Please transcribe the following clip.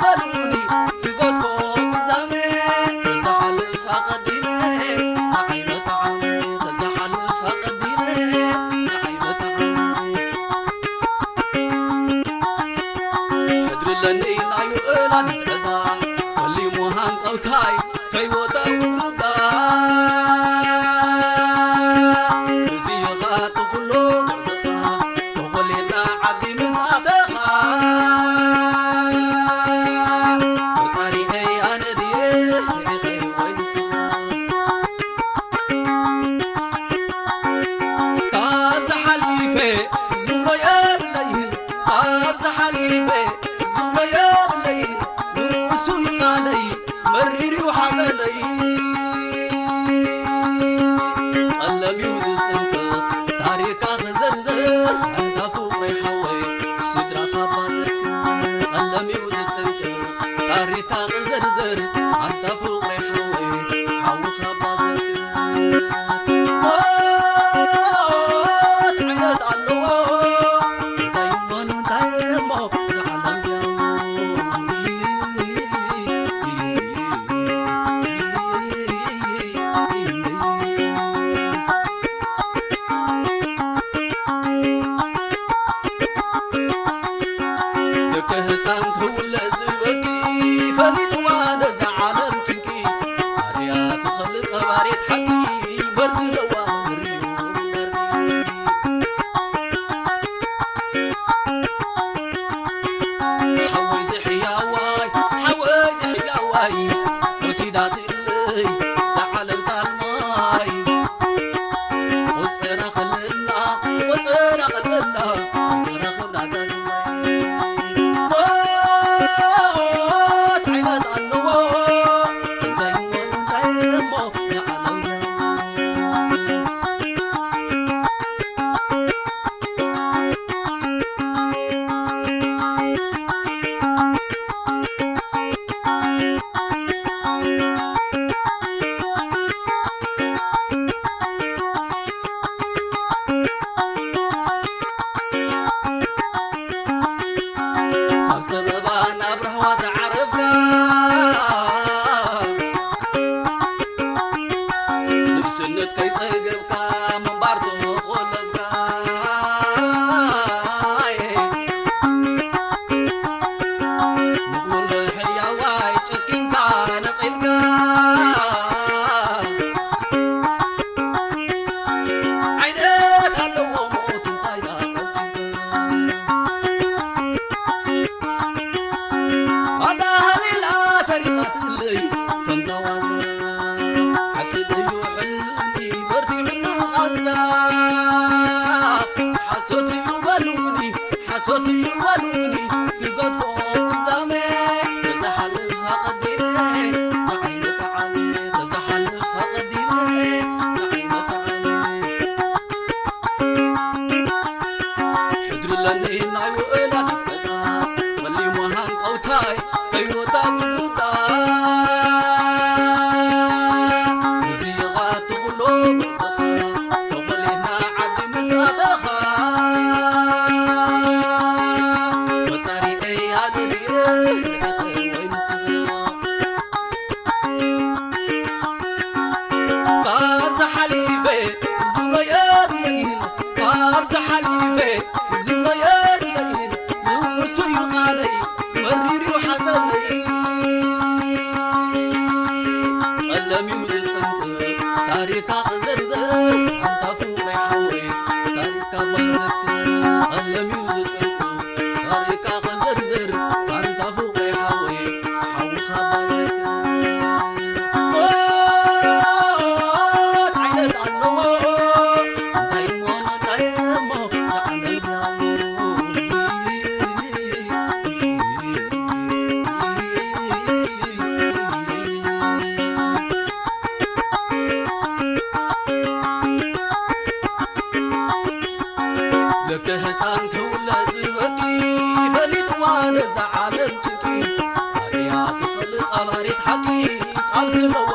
በሉኒ ክገድፎ ቁዛመ፣ ተዝሓልፍ ኣቐዲመ ንዓይ መጥዓሚ፣ ተዝሓልፍ ኣቐዲመ ንዓይ መጥዓሚ። ሕድሪ ኣለኒ ናይ ውዕላሊት ዕዳ፣ ፈሊሙ ሃንቀውታይ ከይወደቑ ግዳ። እዚ ኢኻ እቲ ኩሉ ጉዕዞኻ፣ ተኾሊፍና ዓዲ ምስ ኣተኻ። ፈጣሪኸይ ኣነ ድየ ርሒቐይ ወይ ንስኻ? ካብዚ ሓሊፈ ዝብሎ የብለይን፣ ካብዚ ሓሊፈ ዝብሎ የብለይን፣ ንሱ እዩ ቃለይ መሪር እዩ ሓዘነይ። ቀለም እዩ ዝጽንቅቕ ታሪካ ክዝርዝር፣ ኣንታ ፍቕረይ ሓወይ ስድራኻ ባዘካ። ቀለም እዩ ዝጽንቅቕ ታሪካ ክዝርዝር፣ ኣንታ ፍቕረይ ሓወይ ሓውኻ ባዘካ። ሞት ዓይነት ኣለዎ፣ እንታይ እሞ እንታይ እሞ እዛ ዓለም እዚኣ እሞ። ደቂ ህፃን ክውለድ ዝበኪ ፈሊጥዋ ነዛ ዓለም ጭንቂ። ኣርያ ትኽእል ቀባሪት ሓቂ መርዚ ለዋ እርዩ እምበርኪ። ሓወይ ዝሕያዋይ፣ ሓወይ ዝሕያዋይ፣ ወሲዳትለይ ዝዓለም ታልማይ። ቆጸራ ከለና፣ ቆጸራ ከለና፣ ኣይተራኸብና ዳግማይ። ሞት ዓይነት ኣለዎ፣ እንታይ እሞ፣ እንታይ እሞ፣ ንዓለም ካብ ጸበባ ናብ ራህዋ ዝዓረፍካ፣ ንእስነት ከይጸገብካ ምንባር ተኾለፍካ። ምቕሉል ሕያዋይ ጨኪንካ ነቒልካ፣ ዓይነት ኣለዎ ሞት እንታይ ደኣ ቀልጢፍካ። ኣታ ሃሊላ ሰሪቓትለይ ከምዛ ዋዛ፣ ሓቂ ደዩ ሕልሚ በርቲዑኒ ቓንዛ። ሓሶት እዩ በሉኒ፣ ሓሶት እዩ በሉኒ፣ ክገድፎ ቁዛመ፣ ተዝሓልፍ ኣቐዲመ፣ ንዓይ መጥዓሚ፣ ተዝሓልፍ ኣቐዲመ፣ ንዓይ መጥዓሚ። ሕድሪ ኣለኒ ናይ ውዕላሊት ዕዳ፣ ወሊሙ ሃንቀውታይ ከይወዳ ብጉዳ። እዚ ኢኻ እቲ ኩሉ ጉዕዞኻ፣ ተኾሊፍና ዓዲ ምስ ኣተኻ። ፈጣሪየይ ኣነ ድየ ርሒቐ ወይ ንስኻ? ካብዚ ሓሊፈ ዝብሎ የብለይን፣ ካብዚ ሓሊፈ ዝብሎ የብለይን፣ ንሱ እዩ ቃለይ መሪር እዩ ሓዘነይ። ቀለም እዩ ዝጽንቅቕ ታሪካ ክዝርዝር፣ ኣንታ ፍቕረይ ሓወይ ታሪካ ባዘክር። ቀለም እዩ ዝጽንቅቕ ታሪካ ክዝርዝር፣ ኣንታ ፍቕረይ ሓወይ ሓውኻ ባዘክር። ሞት ዓይነት ኣለዎ፣ እንታይ እሞ እንታይ እሞ ዝዓለልያ። ደቂ ህፃን ክውለድ ዝበኪ ፈሊጥዋ ነዛ ዓለም ጭንቂ። ኣርያ ትኽእል ቀባሪት ሓቂ ቃል ስለዋ